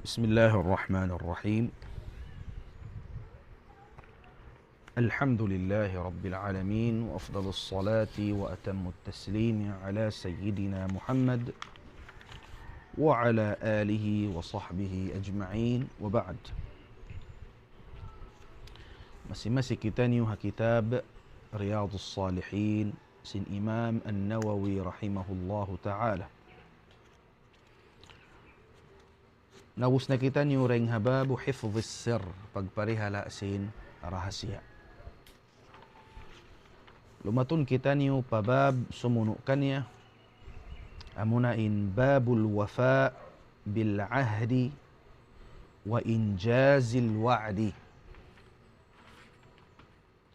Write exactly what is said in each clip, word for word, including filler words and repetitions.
بسم الله الرحمن الرحيم. الحمد لله رب العالمين، وأفضل الصلاة وأتم التسليم على سيدنا محمد وعلى آله وصحبه أجمعين، وبعد. Masi-masi kitaniyu ha kitab Riyadus Salihin sin Imam An-Nawawi rahimahullahu ta'ala. Naubus na kitaniyu dayn ha babu hifdhis sirr, pagparihala' sin rahasiya. Lumatun kitaniyu pa bab sumunu' kaniya, amuna in babul wafa bil ahdi wa injazil wa'di.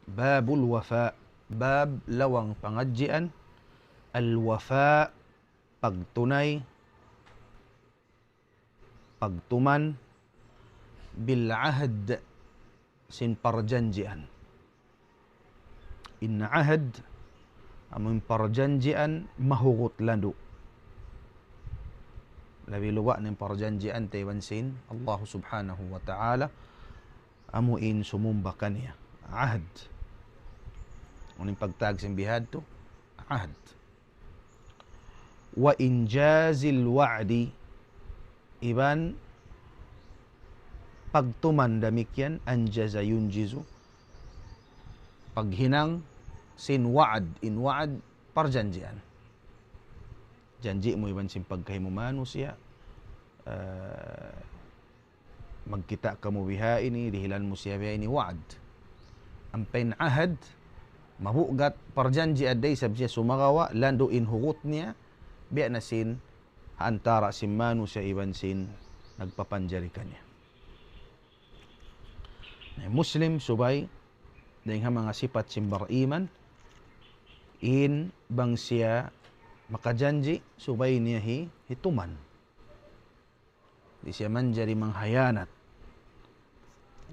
Babul wafa, bab lawang pangadjian, al wafa, pagtunay, pagtuman, bil ahd, sin parjanjian. In ahd, amun parjanjian mahugut landu'. Labi luba' na in parjanjian ta iban sin Allah subhanahu wa ta'ala, amu in sumumba kaniya. Ahd. Unu in pagtag sin bihadtu? Ahd. Wa injazil wa'di, iban pagtuman damikkiyan, anjaza yunjizu, paghinang sin wa'd, in wa'd parjanjian. Janji' mu iban sin pagkahi mu manusiya', eh, magkita' kamu biha ini, dihilan mu siya biha ini, wa'd. Ampa in ahd, mabugat parjanjian da isab siya sumagawa', landu' in hugut niya, biya' na sin ha antara' sin manusiya' iban sin nagpapanjari kaniya. Na, Muslim subay, dayn ha manga sipat sin bariman, in bang siya makajanji', subay niya hi-, hituman. Di' siya manjari manghiyanat.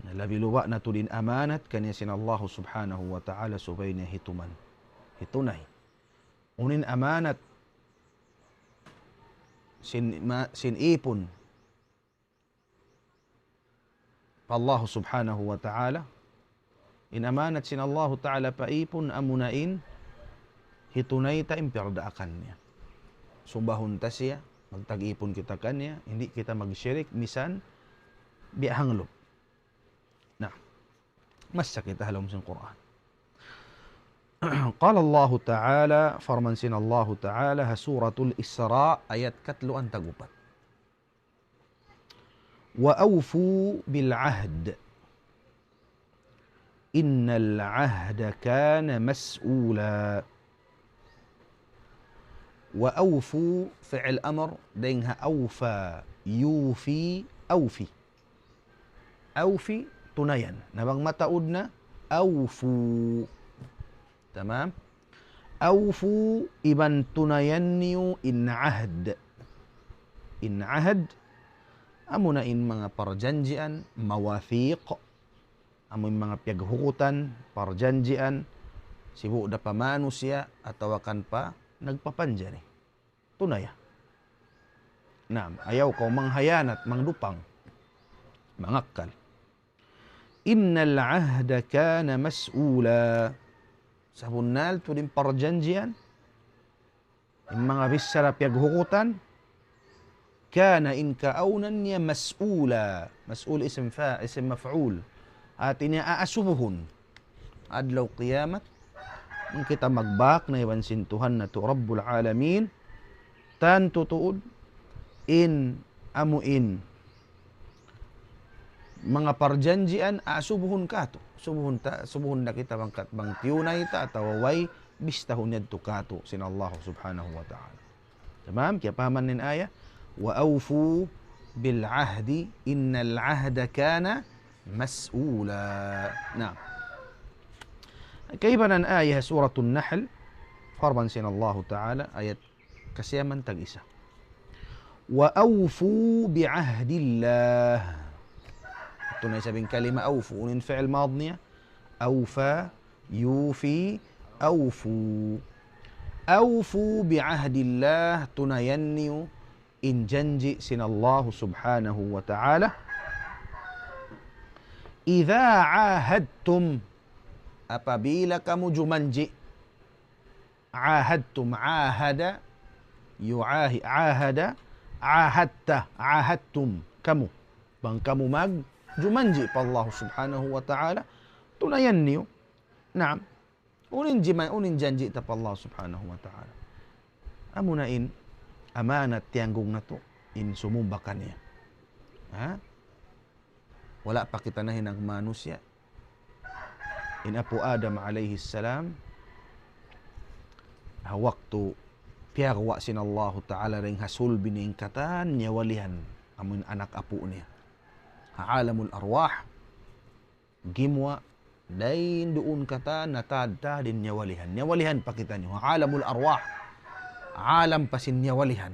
Na labi luba' na tuud in amanat kaniya sin Allah subhanahu wa ta'ala subay niya hituman. Hitunay. Unu in amanat sin ma-, sin ipun pa Allah subhanahu wa ta'ala. In amanat sin Allah ta'ala pa ipun amuna in hitunay ta in piyardaakan niya. Sumbahun ta siya, magtag-ipun kita kaniya, di' kita magshirik, misan biya' hanglup. Na, masa kita ha lawm sin Qur'an. Qala Allahu ta'ala, parman sin Allahu ta'ala, ha Suratul Isra, ayat katluan tag-upat. وأوفوا بالعهد إن العهد كان مسؤولا. وأوفوا, fi'il amr, dayn ha awfa, yufi, awfi. Awfi, tunayan. Na bang mataud na, awfu. Tamam? Awfu, iban tunayan niyu in ahd. In ahd, amuna in manga parjanjian, mawathiq, amu in manga piyaghugutan, parjanjian, sibu' da pa manusiya' atawa kan pa nagpapanjari. Tunaya. Naam, ayaw kaw manghiyanat, mangdupang, mangakkal. إن العهد كان مسؤولا. Sabunnal tuud in parjanjian, in manga bichara piyaghugutan, kana in kaawnan niya mas'ula. Mas'ul isim fa-, isim maf'ul. Hati niya aasubuhun. Adlaw kiyamat, bang kita magbak na iban sin Tuhan natu' Rabbul Alamin, tantu tuud in amu in manga parjanjian, ah, subuhun katu'. Subuhun ta-, subuhun na kita bang kat-, bang tiyunay ta atawa way, bistahun yadtu katu' sin Allah subhanahu wa ta'ala. Tamam? Kiyapahaman in ayat, وأوفوا بالعهد إن العهد كان مسؤولا. Na. Kaibanan ayat Suratun Nahl, parman sin Allah ta'ala, ayat kasiyaman tag-isa. وأوفوا بعهد الله. Atu na isab in kalima awfu, unu in fi'il mad niya? Awfa, yufi, awfu. أوفوا بعهد الله, tunayan niyu in janji' sin Allahu subhanahu wa ta'ala. إذا عاهدتم, apabila kamu jumanji'. عاهدتم, عاهد, يعاهد, عاهد, عاهدت, عاهدتم, kamu. Bang kamu magjumanji' pa Allah subhanahu wa ta'ala, tunayan niyu. Naam. Unu in jima-, unu in janji' ta pa Allah subhanahu wa ta'ala. Amuna in amanat tiyanggung natu', in sumumba kaniya. Ha? Wala' pa kita nahinang manusiya'. In apu' Adam alayhi salam, ha waktu piyagwa' sin Allahu ta'ala dayn ha sulbi niya in katan niyawalihan, amun anak apu' niya. Ha alamul arwah, gimuwa', dayn duun katan natadtad in niyawalihan. Niyawalihan pa kitaniyu. Ha alamul arwah. Alam pa sin niyawalihan.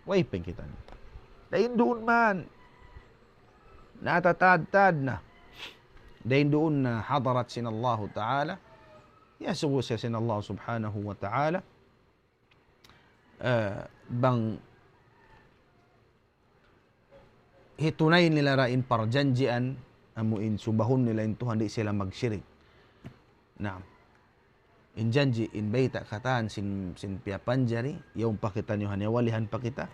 Way pa in kitaniyu. Dayn duun man. Natatadtad na. Dayn duun na hadarat sin Allahu ta'ala. Iyasubu siya sin Allah subhanahu wa ta'ala. Eh, bang hitunay nila ra in parjanjian, amu in sumbahun nila in Tuhan, di' sila magsirik. Naam. In janji', in bayta' katan sin, sin piyapanjari, yaun pa kitaniyu ha niyawalihan pa kita,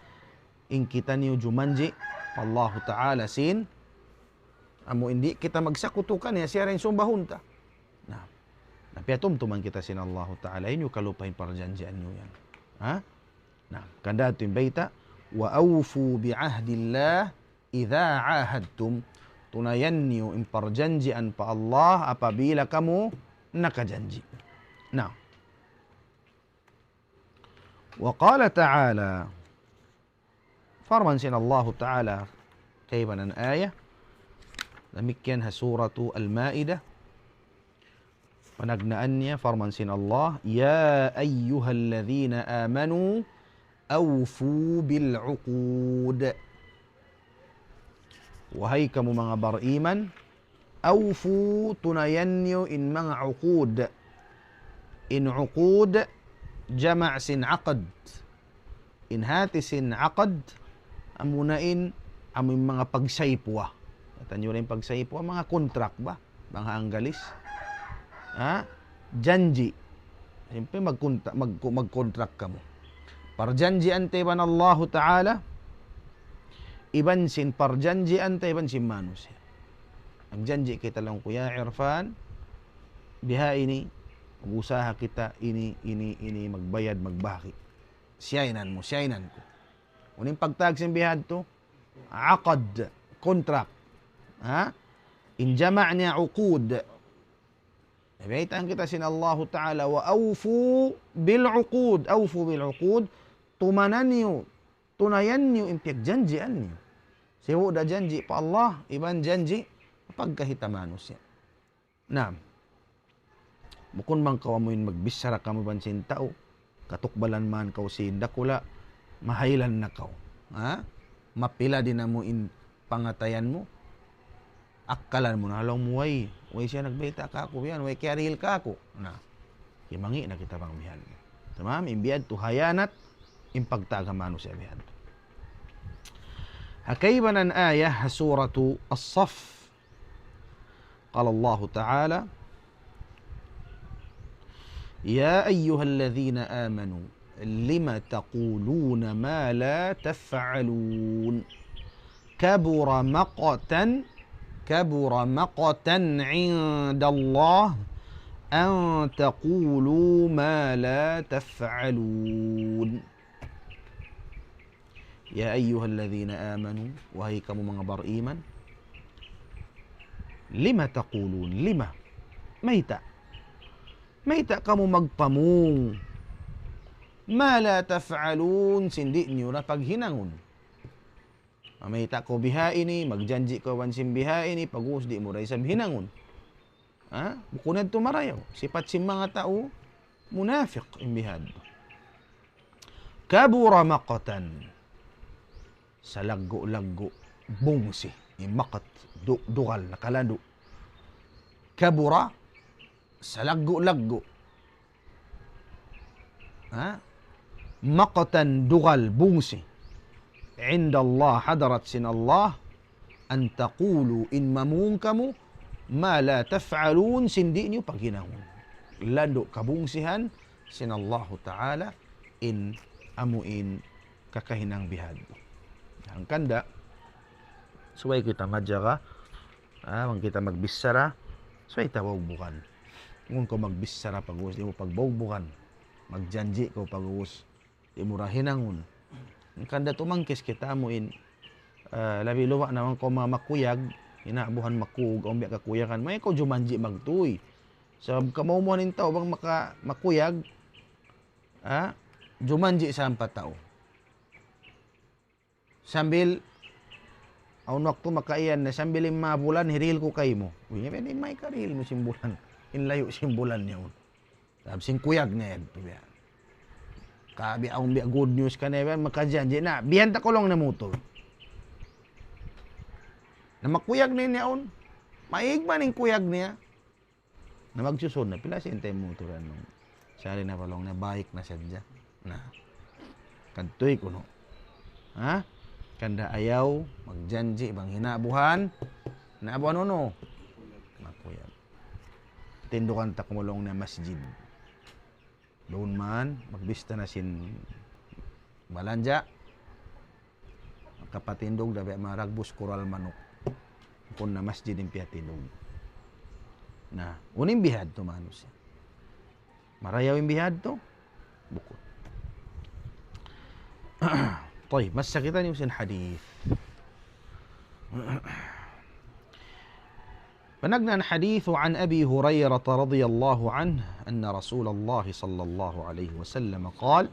in kitaniyu jumanji', Allahu ta'ala sin, amu in di' kita magsakutu kaniya, siya ra in sumbahun ta. Naam. Na piyatumtuman kita sin Allahu ta'ala, ayaw niyu kalupahi in parjanjian niyu yan. Ha? Naam, hangkan da tu in bayta', وأوفوا بعهد الله إذا عاهدتم. Tunayan niyu in parjanjian pa Allah apabila kamu nakajanji'. Naam. وقال تعالى, parman sin Allahu ta'ala, kaibanan ayat, damikkiyan ha Suratu Al-Ma'idah, panagnaan niya, parman sin Allah, يا أيها الذين آمنوا أوفوا بالعقود. Wahai kamu manga bariman, أوفوا, tunayan niyu in manga uqud. In uqud, jama' sin aqd. In hati sin aqd, amuna in, amu in manga pagsaypuwa. Katan niyu ra in pagsaypuwa, manga kontrak ba? Bang ha Anggalis. Ha? Janji'. Siyempre, magkunta-, mag-, magkontrak kamu. Parjanjian ta iban Allahu ta'ala, iban sin parjanjian ta iban sin manusiya'. Nagjanji' kita laung ku, "Ya Irfan, biha ini, mag-usaha kita, ini, ini, ini, magbayad, magbahagi'." Siyainan mu, siyainan ku. Unu in pagtawag sin bihadtu? Aqd, contract. Ha? In jama' niya uqud. Baytaan kita sin Allahu ta'ala, وأوفوا بالعقود. أوفوا بالعقود. Tumanan niyu, tunayan niyu in piyagjanjian niyu. Sibu' da janji' pa Allah, iban janji' pagkahi ta manusiya'. Naam. Bukun bang kaw amuin magbichara kamu iban sin tau, katukbalan man kaw sin dakula', mahaylan na kaw. Ha? Mapila' da in amuin pangatayan mu, akkalan mu na laung mu, "Way, way siya nagbayta' kaku' yan, way kiyarihil kaku'." Na, kimangi' na kita bang bihan. Tamam, in bihadtu hayanat, in pagtaga manusiya' bihadtu. Ha kaibanan ayat, ha Suratu As-Saff. قال الله تعالى: يا أيها الذين آمنوا لم تقولون ما لا تفعلون، كبر مقتا، كبر مقتا عند الله أن تقولوا ما لا تفعلون. يا أيها الذين آمنوا, wahai kamu manga bariman, لم تقولون, lima. Mayta'? Mayta' kamu magpamung ما لا تفعلون, sin di' niyu na paghinangun. Mamayta' kaw biha ini, magjanji' kaw iban sin biha ini, pag'ubus di' mu da isab hinangun. Ha? Bukun yadtu marayaw. Sipat sin manga tau munafiq in bihadtu. كبر مقتا. Salaggu'-laggu' bungsi. In maqat, du-, dugal, nakalandu'. كبر, salaggu'-laggu'. Ha? مقتا, dugal, bungsi. عند الله, hadarat sin Allah, أن تقولوا, in mamung kamu, ما لا تفعلون, sin di' niyu paghinangun. Landu' kabungsihan sin Allahu Ta'ala in amu in kakahinang bihadtu. Hangkan da, subay kita majaga, ah, bang kita magbichara, subay ta baubukan. Bang kaw magbichara pag'ubus, di' mu pagbaugbukan. Magjanji' kaw pag'ubus, di' mu da hinangun. Hangkan da tumangkis kita amu in, ah, labi luba' na bang kaw ma-, makuyag, hinabuhan makug, awn biya' kakuyagan, mayta' kaw jumanji' magtuy. Sabab kamaumuhan in tau bang maka-, makuyag, ah, jumanji' sa ampa tau. Sambil, awn waktu makaiyan na, sambil lima bulan hirihil ku kaymu. Uy, niya, pwede may karihil mu sin bulan. In layu' sin bulan niya yaun. Sabab sin kuyag niya yan, biya'. Ka biya' awn biya' good news kaniya, biya' makajanji' na, biyahan ta kaw laung na mutur. Na makuyag na in yaun. Maig man in kuyag niya. Na magsusun na, pila sin time mu turan nung. Sari na pa laung na, bike na sadja. Na. Kadtuy kunu'. Ha? Hangkan da ayaw magjanji' bang hinabuhan. Hinabuhan unu? Makuyag. Tindugan ta kaw laung na masjid. Duun man, magbista na sin balanja'. Makapatindug da biya' maragbus kural manuk. Bukun na masjid in piyatindug. Na, unu in bihadtu manusiya'? Marayaw in bihadtu? Bukun. Tayyib, masa kita ini sin hadith. Panagnaan hadith, عن أبي هريرة رضي الله عنه أن رسول الله صلى الله عليه وسلم قال: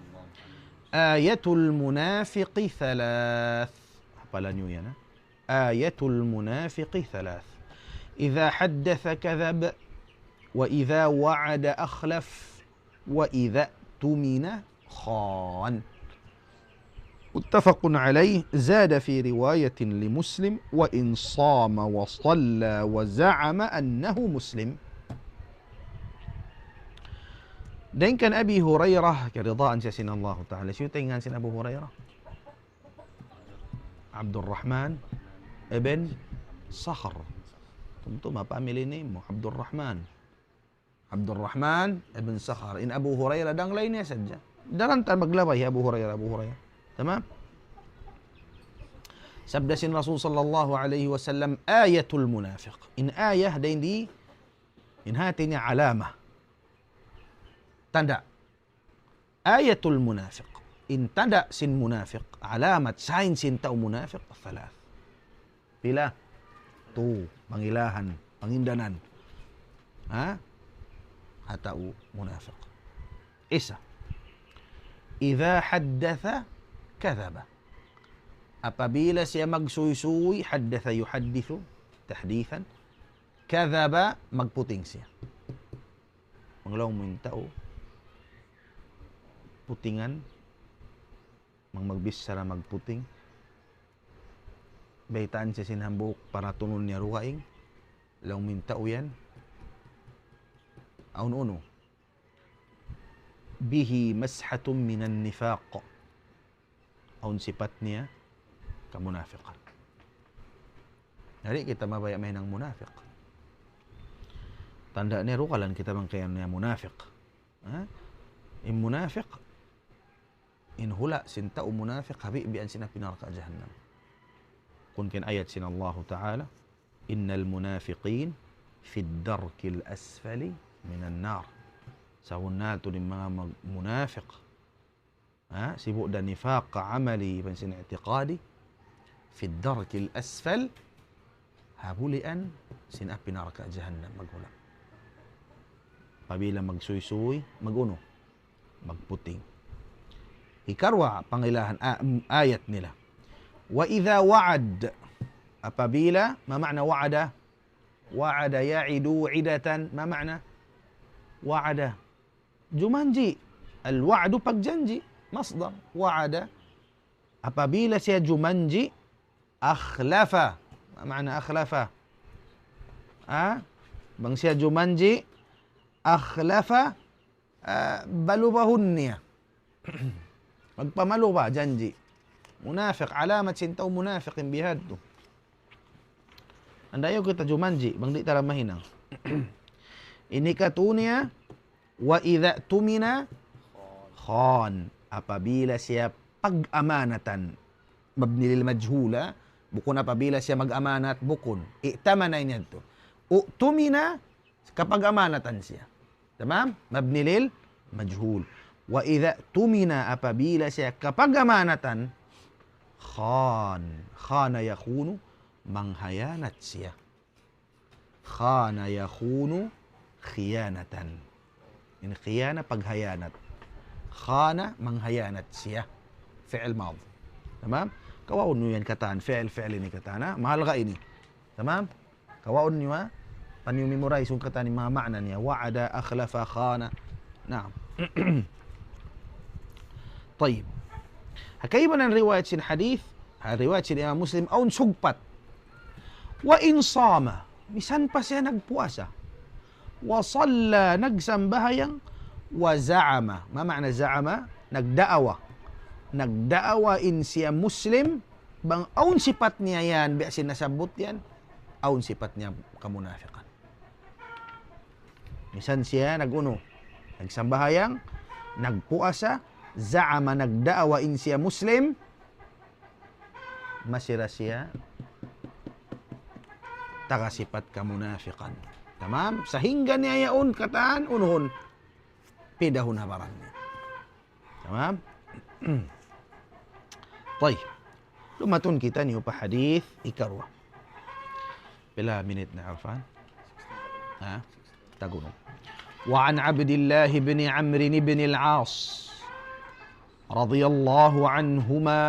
آية المنافق ثلاث. Hafalan niyu yan, ha? آية المنافق ثلاث. إذا حدث كذب، وإذا وعد أخلف، وإذا اؤتمن خان. متفق عليه. زاد في رواية لمسلم: وإن صام وصلى وزعم أنه مسلم. Dayn kan Abi Hurairah, kiyaridaan siya sin Allahu Ta'ala. Siyu in ngan sin Abu Hurairah? Abdurrahman ibn Sakhr. Tumtuma family name mu, Abdurrahman. Abdurrahman ibn Sakhar. In Abu Hurairah, danglain niya sadja. Daran ta maglabay hi Abu Hurairah, Abu Hurairah. Tamam? Sabda sin Rasul sallallahu alayhi wasallam, آية المنافق. In ayah dayn di, in hati niya alama. Tanda'. آية المنافق. In tanda' sin munafiq, alamat, sign sin tau munafiq, ثلاث. Pila? Tū, pangilahan, pangindanan. Ha? Ha tau munafiq. Isa. إذا حدث كذب. Apabila siya magsuysuy, حدث يحدث تحديثا. كذب, magputing siya. Bang laung mu in tau putingan, bang magbichara magputing, baytaan siya sin hambuuk paratunun niya dugaing, laung mu in tau yan, awn unu, به مسحة من النفاق. Awn sipat niya kamunafiqan. Di' kita mabaya' mahinang munafiq. Tanda' niya dugaing kita bang kayan niya munafiq. Ha? In munafiq, in hula' sin tau munafiq, habibian sin api narka' jahannam. Kun ken ayat sin Allahu Ta'ala, إن المنافقين في الدرك الأسفل من النار. Sabunnal tuud in manga mag-, munafiq. Ha, sibu' da nifaq amali iban sin i'tiqadi, في الدرك الأسفل, ha bulian sin api narka' jahannam maghula'. Apabila magsuysuy, mag-unu? Magputing. Hikaruwa, pangilahan, a-, m-, ayat nila. وإذا وعد, apabila, ما معنى وعد؟ وعد يعد وعدة, ما معنى؟ وعد. Jumanji'. الوعد pagjanji'. Masdar. وعد. Apabila siya jumanji', أخلف. ما معنى أخلف؟ Ha? Bang siya jumanji', أخلف, ah, balubahun niya. Magpamaluba janji'. Munafiq, alamat sin tau munafiq in bihadtu. Andayaw kita jumanji', bang di' ta mahinang. Ini katu' niya, وإذا اؤتمن خان. Apabila siya pag-amanatan. Mabni lil majhul, ha? Bukun apabila siya mag-amanat, bukun. I'tamana ini yadtu. U'tumina, kapag-amanatan siya. Tamam? Mabni lil majhul. وإذا اؤتمن, apabila siya kapag-amanatan, خان. خان يخون, manghiyanat siya. خان يخون خيانة. In khiyana paghiyanat. Khana manghiyanat siya. Fi'il madhi. Tamam? Kawaun niyu yan katan, fi'il, fi'il ini katan, ha? Mahalga' ini. Tamam? Kawaun niyu, ha? Paniyu memorize katan in manga ma'na niya. Wa'ada, akhlafa, khana. Naam. Tayyib. Ha kaibanan riwayat sin hadith, ha riwayat sin Imam Muslim, awn sugpat. وإن صام, misan pa siya nagpuasa. وصلى, nagsambahayang. وزعم, ma ma'na za'ama? Nagdaawa. Nagdaawa in siya Muslim, bang awn sipat niya yan, biya' sin nasabbut yan, awn sipat niya kamunafiqan. Misan siya nag-unu, nagsambahayang, nagpuasa, za'ama, nagdaawa in siya Muslim, masi ra siya taga sipat kamunafiqan. Tamam? Sahingga niya yaun katan, unuhun, pidahun ha baran niya. Tamam? Tayyib. Lumatun kitaniyu pa hadith ikaruwa. Pila minit na, Arfan? Ha? Tagunung. وعن عبد الله بن عمرو بن العاص رضي الله عنهما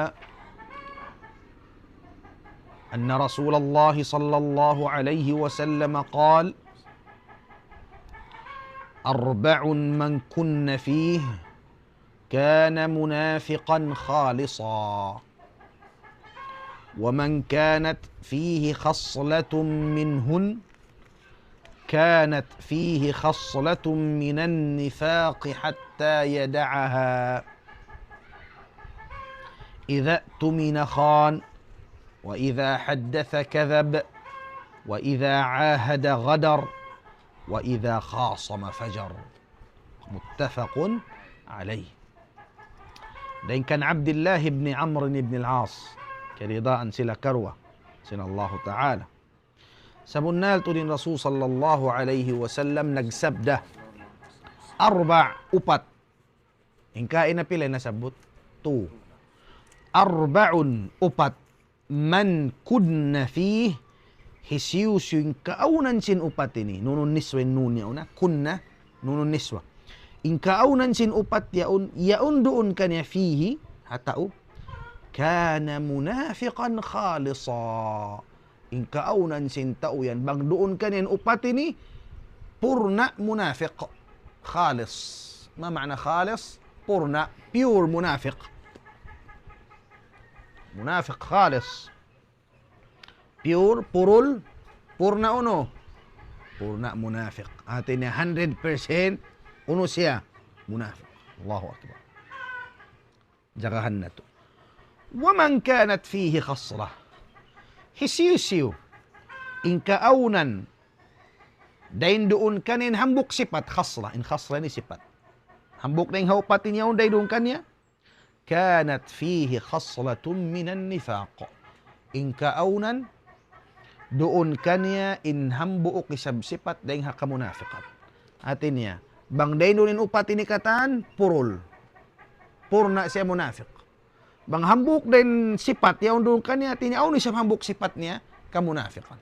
أن رسول الله صلى الله عليه وسلم قال: أربع من كن فيه كان منافقا خالصا، ومن كانت فيه خصلة منهن كانت فيه خصلة من النفاق حتى يدعها. إذا اؤتمن خان، وإذا حدث كذب، وإذا عاهد غدر، وإذا خاصم فجر. متفق عليه. Dayn kan Abdullah ibn Amr ibn al-As, kiyaridaan sila karuwa sin Allahu Ta'ala. Sabunnal tuud in Rasul sallallahu alayhi wasallam nagsabda, arba', upat. In kaina pila nasabbut? Tū. Arba'un, upat. Man kunna fih, hisiyu-siyu in kaawnan sin upat ini. Nunun niswa in nun yaun, ha? Kunna, nunun niswa. In kaawnan sin upat yaun, yaun duun kaniya fihi, ha tau. Kana munafiqan khalisa. In kaawnan sin tau yan, bang duun kaniya in upat ini, purna' munafiq. Khalis. Ma ma'na khalis? Purna', pure munafiq. Munafiq khalis. Pure, purul, purna' unu? Purna' munafiq. Hati niya hundred percent unu siya? Munafiq. Allahu Akbar. Jagahan natu'. ومن كانت فيه خصلة. Hisiyu-siyu in kaawnan dayn duun kaniya in hambuuk sipat, khasla. In khasla ini sipat. Hambuuk dayn ha upat ini yaun dayn duun kaniya. كانت فيه خصلة من النفاق. In kaawnan duun kaniya in hambuuk isab sipat dayn ha kamunafiqan. Hati niya, bang dayn duun in upat ini katan, purul. Purna' siya munafiq. Bang hambuuk dayn sipat yaun duun kaniya, hati niya, awn isab hambuuk sipat niya kamunafiqan.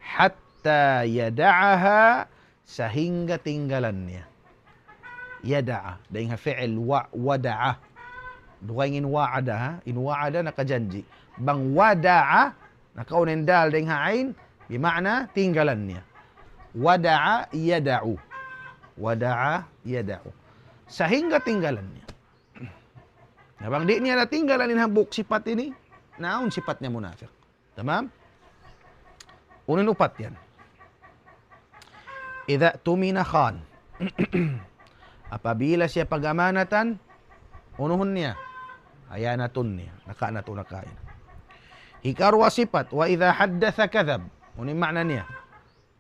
حتى يدعها, sahingga tinggalan niya. Yada'a, dayn ha fi'il wa-, wada'a. Dugaing in wa'ada, ha? In wa'ada nakajanji'. Bang wada'a, nakauna in dal dayn ha ain, bima'na tinggalan niya. Wada'a yada'u. Wada'a yada'u. Sahingga tinggalan niya. Na bang di' niya natinggalan in hambuuk sipat ini, na awn sipat niya munafiq. Tamam? Unu in upat yan? إذا اؤتمن خان. Apabila siya pag-amanatan, unuhun niya? Ayaw na tuud niya, naka na tuud nakain. Hikaruwa sipat, وإذا حدث كذب. Unu in maana niya?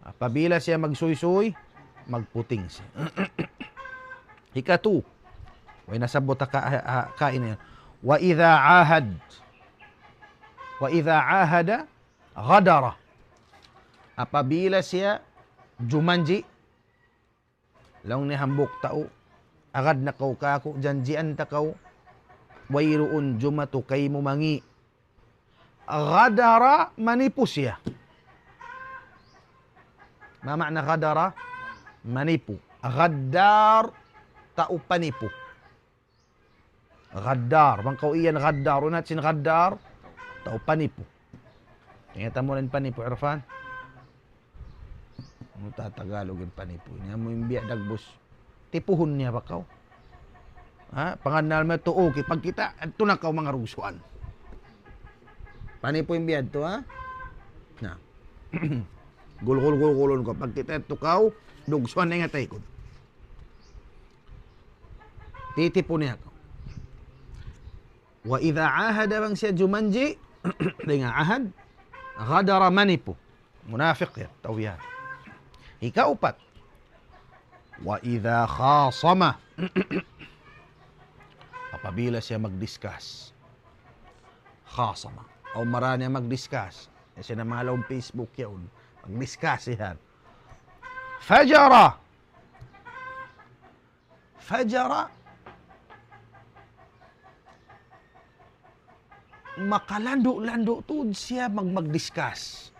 Apabila siya magsuysuy, magputing siya. Hikatu, way nasabbut ha ka-, ha-, ha kain niya. وإذا عاهد. وإذا عاهد غدر. Apabila siya jumanji', laung niya hambuuk tau, agad na kaw kāku', janjian ta kaw, wayruun jumatu kaymu mangi'. غدر, manipu siya. ما معنى غدر؟ Manipu. غدار, tau panipu. غدار. Bang kaw iyan غدار, unu in hāti sin غدار? Tau panipu. Ingat mu in panipu, Irfan? Unu ta Tagalog in panipu? Ini amu in biya' dagbus. Tipuhun niya ba kaw? Ha? Pangannal mu tuud, okay. Pagkita', adtu na kaw manga rugsuan. Panipu in biya' adtu, ha? Na. Gulgul-gulgulun kaw. Pagkita' adtu kaw, dugsuan na in atay ku. Titipun niya kaw. وإذا عاهد, bang siya jumanji', dayn ha ahad, غدر, manipu. Munapik yan, tau yan. Hikaupat. وإذا خاصم. Apabila siya magdiscuss. خاصم. Awn mara niya magdiscuss. Siya na malaw Facebook yaun. Magdiscuss yan. فجر. فجر, makalandu'-landu' tuud siya mag-, mag-discuss.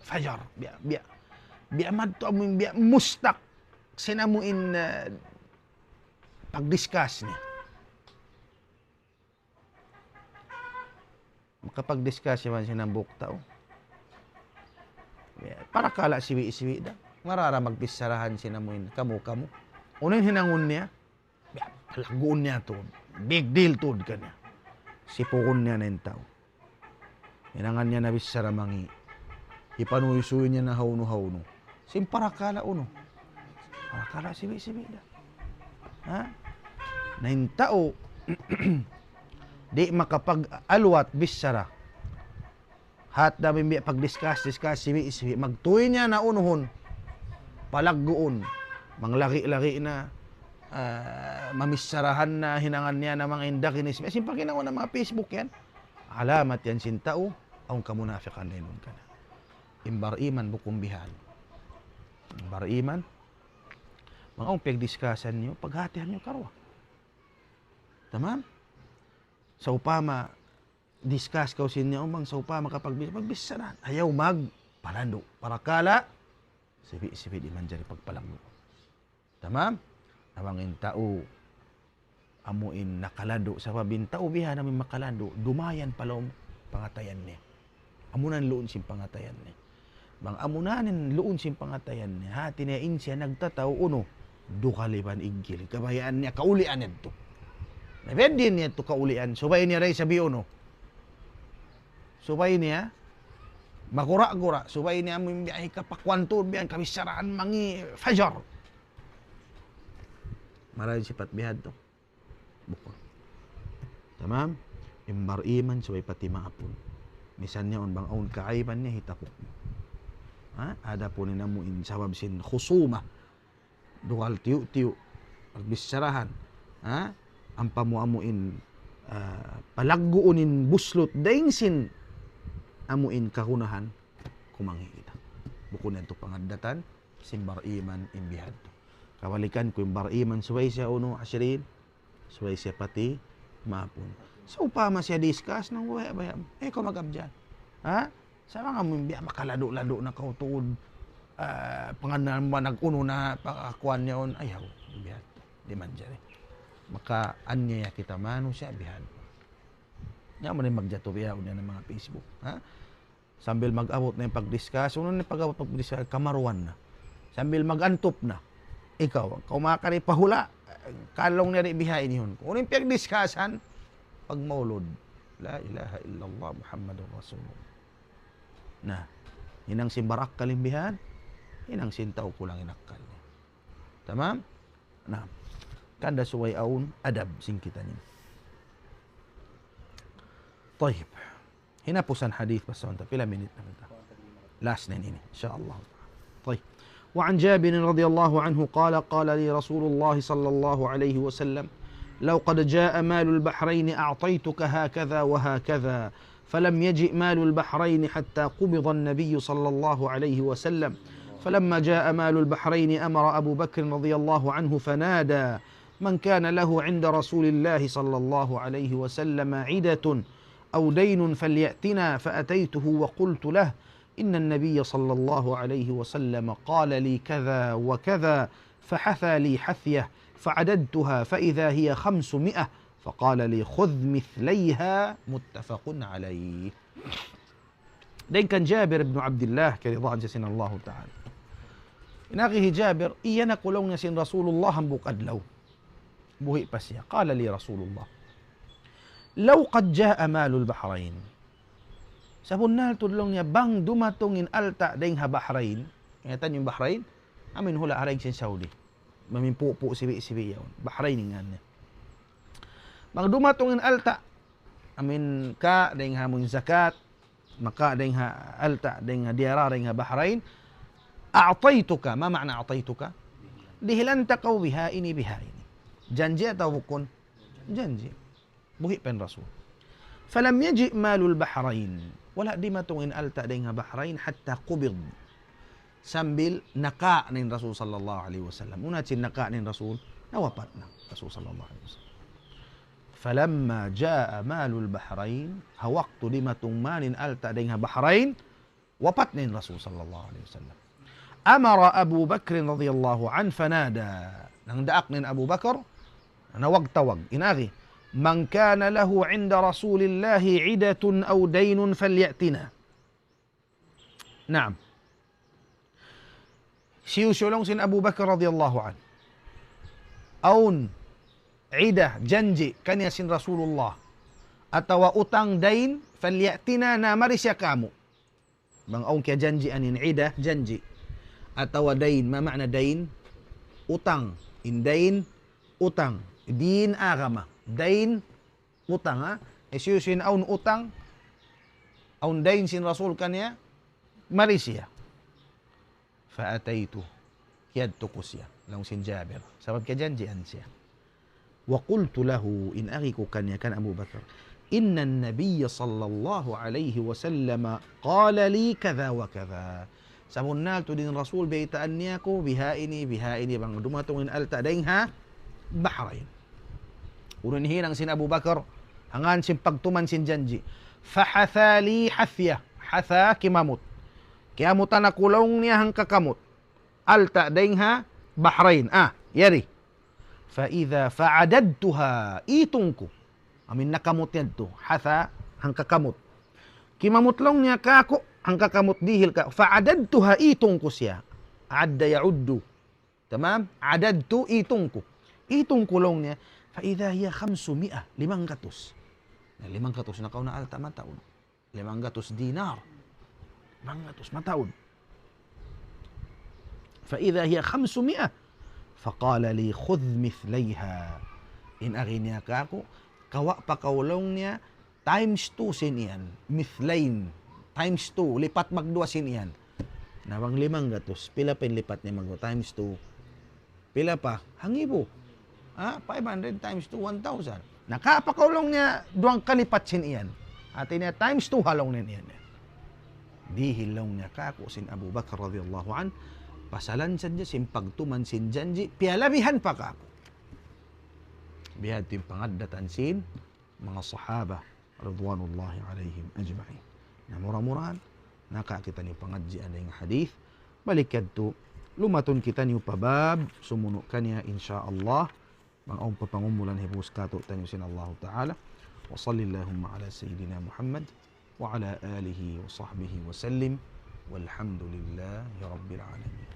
Fajar, biya', biya', biya' madtu amu in biya' mustak sin amu in, eh, pag-discuss niya. Makapag-discuss man sin hambuuk tau. Parakala' siwi'-siwi' da. Mara ra magbicharahan sin amu in kamu-kamu. Unu in hinangun niya? Palagguun niya tuud. Big deal tuud kaniya. Sipugun niya na in tau. Hinangan niya na bichara mangi'. Hipanuysuy niya na hawnu-hawnu. Sin parakala' unu? Parakala' siwi'-siwi' da. Ha? Na in tau, di' makapag-aluwat bichara. Hat da biya' pag-discuss, discuss, siwi'-siwi'. Magtuy niya na unuhun. Palagguun. Manglagi'-lagi' na, ah, mamicharahan na, hinangan niya na manga indakinis. Sin paghinangun na manga Facebook yan. Alamat yan sin tau, awn kamunapikan na inun kaniya. In bar-iman bukun bihan. In bar-iman, bang awn piyag-discussan niyu, paghatihan niyu karuwa. Tamam? Sawpama, discuss kaw sin niya, bang sawpama kapag bis-, pagbichara, ayaw magpalandu'. Parakala', sibi'-sibi' di' manjari pagpalandu'. Tamam? Na bang in tau, amu in nakalandu', sabab in tau bihan amu in makalandu', dumayan pa lawm pangatayan niya. Amuna in luun sin pangatayan niya. Bang amuna in luun sin pangatayan niya, hati niya in siya nagtatau unu, dugal iban iggil. Kabayaan niya, kaulian niya yadtu. Na biyadiin niya yadtu kaulian, subay niya da isab unu. Subay niya, magura-gura, subay niya amu in biya' kapakuan tuud, biya' kabicharahan mangi' fajar. Marayaw in sipat biya' hadtu. Bukun. Tamam? In bar-iman subay pati maapun. Misan niya awn bang awn kaaiban niya hitapuk mu. Ha? Adapun in amu in sabab sin khusuma. Dugal tiyu'-tiyu'. Pagbicharahan. Ha? Ampa mu amu in, ah, palagguun in buslut dayn sin amu in kagunahan. Kumangi' kita. Bukun yadtu pangaddatan sin bar-iman in biya' hadtu. Kabalikan ku in bar-iman subay siya unu, ashirin, subay siya pati maapun. Sawpama siya discuss, na baya'-baya'. Eh, kaw mag-abjad. Ha? Sa' bang amu in biya' makalandu'-landu' na kaw tuud, ah, pangannal mu nag-unu na pagkakuan niya yaun, ayaw, biya' hadtu. Di' manjari. Makaaniyaya kita manusiya' biya' hadtu. Di' mu na magjatu biya' hadtu na manga Facebook. Ha? Sambil mag-abut na in pag-discuss, unu na in pag-abut pag-discuss, kamaruan na. Sambil mag-antup na. Ikaw, kaw makari pa hula', kalung niya di' bihaini hun. Unu in piyag-discussan, pagmaulud. La ilaha illallah Muhammadur Rasulullah. Na, hinang sin barakkal in bihan, hinang sin tau kulang in akkal. Tamam? Na, hangkan da subay awn adab sin kitaniyu. Tayyib. Hinapusan hadith, basta unta pila minit na kita. Last na ini, insya Allah. Tayyib. وعن جابر رضي الله عنه قال: قال لي رسول الله صلى الله عليه وسلم: لو قد جاء مال البحرين أعطيتك هكذا وهكذا، فلم يجئ مال البحرين حتى قبض النبي صلى الله عليه وسلم. فلما جاء مال البحرين أمر أبو بكر رضي الله عنه فنادى: من كان له عند رسول الله صلى الله عليه وسلم عدة أو دين فليأتنا، فأتيته وقلت له: إن النبي صلى الله عليه وسلم قال لي كذا وكذا، فحثى لي حثية، فعددتها فإذا هي خمسمائة، فقال لي: خذ مثليها، متفق عليه. Dayn kan Jabir ibn Abdullah, kiyaridaan siya sin Allahu Ta'ala. In agi hi Jabir, iyanun aku laung niya sin Rasulullah hambuuk adlaw. Buhi' pa siya. قال لي رسول الله: لو قد جاء مال البحرين. Sabunnal tuud laung niya bang dumatung in alta' dayn ha Bahrain. Ingatan niyu in Bahrain, amuin hula' ha daig sin Saudi. Amuin pupu' sibi'-sibi' yaun. Bahrain in ngan niya. Bang dumatung in alta', amuin ka dayn ha amuin zakat, maka dayn ha alta', dayn ha diyara, dayn ha Bahrain, أعطيتك. ما معنى أعطيتك؟ Dihilan ta kaw biha ini, biha ini. Janji' atawa bukun? Janji'. Buhi' pa in Rasul. فلم يجئ مال البحرين. Wala' dimatung in alta' dayn ha Bahrain حتى قبض. Sambil naka' na in Rasul sallallahu alayhi wasallam. Unu in naka' na in Rasul, nawapat na Rasul sallallahu alayhi wasallam. فلما جاء مال البحرين, ha waktu dimatung man in alta' dayn ha Bahrain, wapat na in Rasul sallallahu alayhi wasallam. أمر أبو بكر رضي الله عنه فنادى. Nangdaak na in Abu Bakar, nawag-tawag. In agi, من كان له عند رسول الله عدة أو دين فليأتنا. Naam. Hisiyu-siyu laung sin Abu Bakar radiyallahu anhu awn ida, janji', kaniya sin Rasulullah, atawa utang, dayn, فليأتنا, na mari siya kāmu'. Bang awn kiyajanjian in ida, janji', atawa dayn, ma ma'na dayn? Utang. In dayn, utang. Din agama. Dayn, utang, ha? Hisiyu-siyu in awn utang, awn dayn sin Rasul kaniya, mari siya. فأتيته. Kiyadtu ku siya. Laung sin Jabir. Sabab kiyajanjian siya. وقلت له, in agi ku kaniya kan Abu Bakar, إن النبي صلى الله عليه وسلم قال لي كذا وكذا. Sabunnal tuud in Rasul, baytaan niya aku, biha ini, biha ini, bang dumatung in alta' dayn ha Bahrain. Unu in hinang sin Abu Bakar, hangkan sin pagtuman sin janji'. فحثى لي حثية. Hatha, kimamut. Kiyamutan aku laung niya hangka kamut. Alta' dayn ha Bahrain. Ah, yari. فإذا فعددتها, itung ku. Amuin nakamut yadtu. Hatha, hangka kamut. Kimamut laung niya kāku', hangka kamut dihil ka. فعددتها, itung ku siya. عد يعد. Tamam? عددت, itung ku. Itung ku laung niya. فإذا هي خمسمائة, limanggatus. Na, limanggatus na kaw na alta' mataud. Limanggatus dinar. Limanggatus mataud. فإذا هي خمسمائة. فقال لي: خذ مثليها. In agi niya kāku', kawa' pa kaw laung niya, times two sin iyan. مثلين. Times two, lipat magduwa sin iyan. Na bang limanggatus, pila pa in lipat niya magduwa? Times two. Pila pa? Hangibu. Ha? Five hundred times two, one thousand. Na kawa' pa kaw laung niya duwang kalipat sin iyan. Hati niya times two ha laung niya iyan. Dihil laung niya kāku' sin Abu Bakar radiyallahu anhu, pasalan sadja sin pagtuman sin janji', piyalabihan pa kāku'. Biya' ha yan in pangaddatan sin manga sahaba ridwanullahi alayhim ajma'in. Na mura-murahan, naka kitaniyu pangadjian dayn ha hadith. Balik yadtu, lumatun kitaniyu pa bab sumunu' kaniya, insya Allah. Bang awn pa pangumulan, hibus kātu'niyu sin Allahu Ta'ala. وصل اللهم على سيدنا محمد وعلى آله وصحبه وسلم. والحمد لله رب العالمين.